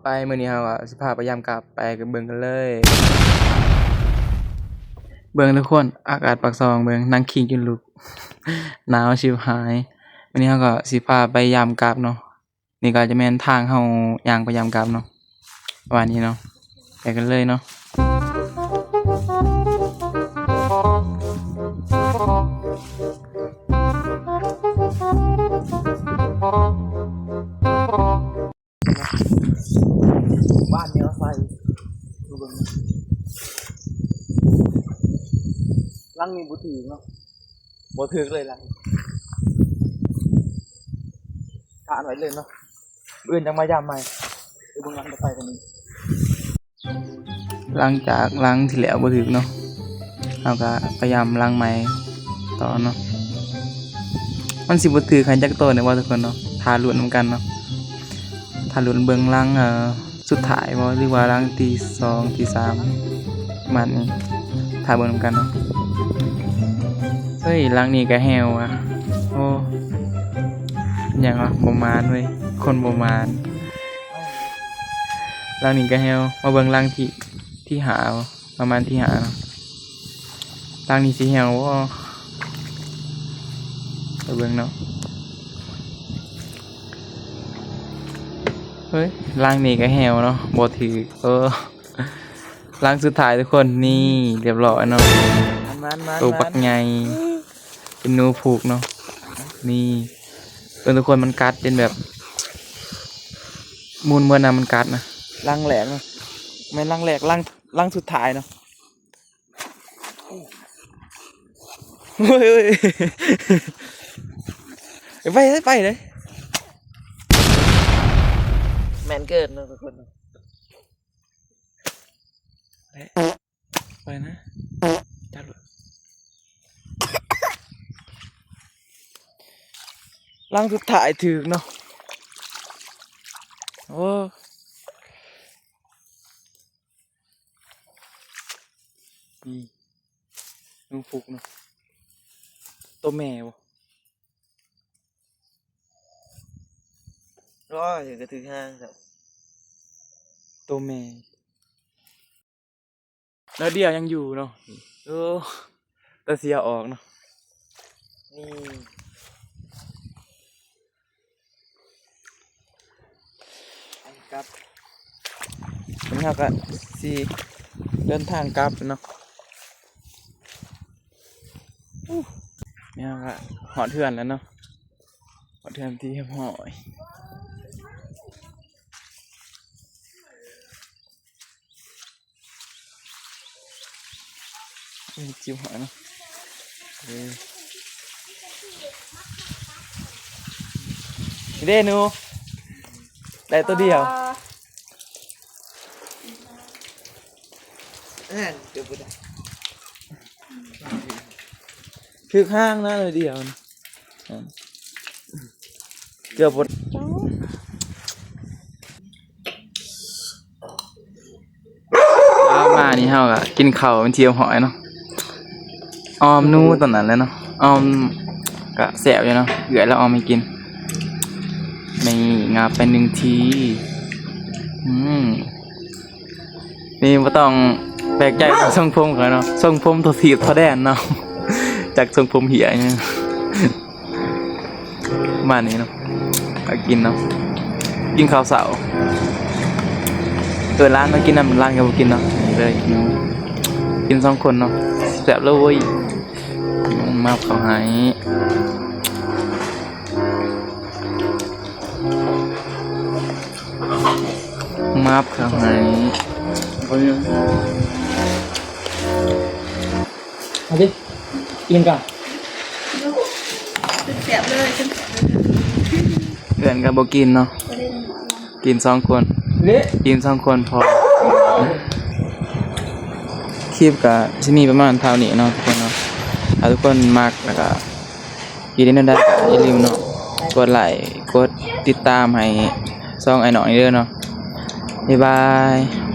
ປ ມື້ນີ້ເຮົາກໍຊິພາໄປຢາມກັບ ໄປກັນເບິ່ງກັນເລີຍ. ເບິ່ງທຸກຄົນ ອາກາດປາກຊ່ອງເບິ່ງ ນັ່ງຄີງຈົນລຸກ ໜາວຊິບຫາຍ. ມື້ນີ້ເຮົາກໍຊິພາໄປຢາມກັບເນາະ. ນີ້ກໍຈະແມ່ນທາງເຮົາຍ່າງໄປຢາມກັບເນາະ ປະມານນີ້ເນາະ. ໄປກັນເລີຍເນາະ. ບ້ານແນວໃສ ເບິ່ງ ຫຼັງນີ້ບໍ່ຖືກເນາະ ບໍ່ຖືກເລີຍຫຼັງ ຜ່ານໄວ້ເລີຍເນາະ. ມື້ອື່ນຈັ່ງມາຢາມໃໝ່ ໄປເບິ່ງຫຼັງຕໍ່ໄປກັນອີກ. ຫຼັງຈາກຫຼັງທີ່ແລ້ວບໍ່ຖືກເນາະ ເຮົາກໍໄປຢາມຫຼັງໃໝ່ຕໍ່ເນາະ. ມັນຊິບໍ່ຖືກໃຫ້ຈັກໂຕແດ່ບໍ່ທຸກຄົນເນາະ ຖ້າລຸ້ນນຳກັນເນາະ. ຖ້າລຸ້ນເບິ່ງຫຼັງ ເອີ ສຸດທ້າຍບໍ່ ຫຼືວ່າຫຼັງທີສອງທີສາມ ປະມານນີ້ ຖ້າເບິ່ງນຳກັນເນາະ. ເຮີ້ຍ ຫຼັງນີ້ກໍແຫ້ວວ່ະ ໂອ້ ຫຍັງວະ ບໍ່ໝານເວີຍ ຄົນບໍ່ໝານ. ຫຼັງນີ້ກໍແຫ້ວ ມາເບິ່ງຫຼັງທີ ທີຫ້າ ປະມານທີຫ້າເນາະ. ຫຼັງນີ້ຊິແຫ້ວບໍ່ ໄປເບິ່ງເນາະ. ເຮີ້ຍ ຫຼັງນີ້ກໍແຫ້ວເນາະ ບໍ່ຖືກ ເອີ ຫຼັງສຸດທ້າຍທຸກຄົນ ນີ້ ລຽບຮ້ອຍເນາະ. ໂຕບັກໃຫຍ່ ເປັນໜູພຸກເນາະ. ນີ້ ເບິ່ງທຸກຄົນ ມັນກັດຈົນແບບ ມູນເໝືອນນະ ມັນກັດນະ. ຫຼັງແລກເນາະ ແມ່ນຫຼັງແລກ ຫຼັງ ຫຼັງສຸດທ້າຍເນາະ. ໂອ້ຍ ໂອ້ຍ ໄປເລີຍ ໄປເລີຍ ແມ່ນເກີນເນາະທຸກຄົນເນາະ. ໄປນະ ຈັບໂລດ. ຫຼັງສຸດທ້າຍຖືກເນາະ. ໂອ້ ນີ້ ໜູພຸກເນາະ ໂຕແມ່ບໍ່? ໂອ້ຍ ກະຖືກຫາງຊະ ໂຕແມ່. ໜ້ອຍດຽວຍັງຢູ່ເນາະ. ໂອ້ ແຕ່ເສຍອອກເນາະ. ນີ້ ກັບ ນີ້ເຮົາກະຊິເດີນທາງກັບເນາະ. ນີ້ເຮົາກະຮອດເຮືອນແລ້ວເນາະ ຮອດເຮືອນທີ່ຮຽບຮ້ອຍ. ເອີ ຈິ້ວຫອຍເນາະ ເອີ ເດ້ໜູ ໄດ້ໂຕດຽວ ອ່າ ເກືອບບໍ່ໄດ້ ຖືກຫາງນະ ໜ້ອຍດຽວ ເກືອບບໍ່ ເອົາມານີ້ເຮົາກະກິນເຂົ້າເປັນທີ່ຮຽບຮ້ອຍເນາະ. ອ່ອມໜູຕອນນັ້ນແຫຼະເນາະ ອ່ອມກະແຊບຢູ່ເນາະ ເອື້ອຍລາວອ່ອມໃຫ້ກິນ. ນີ້ ງາບໄປໜຶ່ງທີ. ອືມ ນີ້ບໍ່ຕ້ອງແປກໃຈກັບຊົງຜົມຂ້ອຍເນາະ ຊົງຜົມທົ່ວທີບທົ່ວແດນເນາະ ຈັກຊົງຜົມເຫ້ຍຫຍັງ. ປະມານນີ້ເນາະ ມາກິນເນາະ ກິນເຂົ້າເຊົ້າ ເອີ້ນຫຼານມາກິນນຳ ຫຼານກໍບໍ່ກິນເນາະ ເລີຍກິນ ກິນສອງຄົນເນາະ ແຊບເລີຍ. ມາບເຂົ້າໃຫ້ ມາບເຂົ້າໃຫ້ ເອົາດິ ກິນກ່ອນ ແຊບເລີຍ ເພື່ອນກໍບໍ່ກິນເນາະ ກິນສອງຄົນ ກິນສອງຄົນພໍ. ຄລິບກໍຊິມີປະມານເທົ່ານີ້ເນາະທຸກຄົນເນາະ ຖ້າທຸກຄົນມັກ ແລ້ວກໍ ຄິດເຫັນແນວໃດກໍຢ່າລືມເນາະ ກົດໄລ້ ກົດຕິດຕາມໃຫ້ຊ່ອງອ້າຍນ້ອງນີ້ເດີເນາະ ບາຍບາຍ.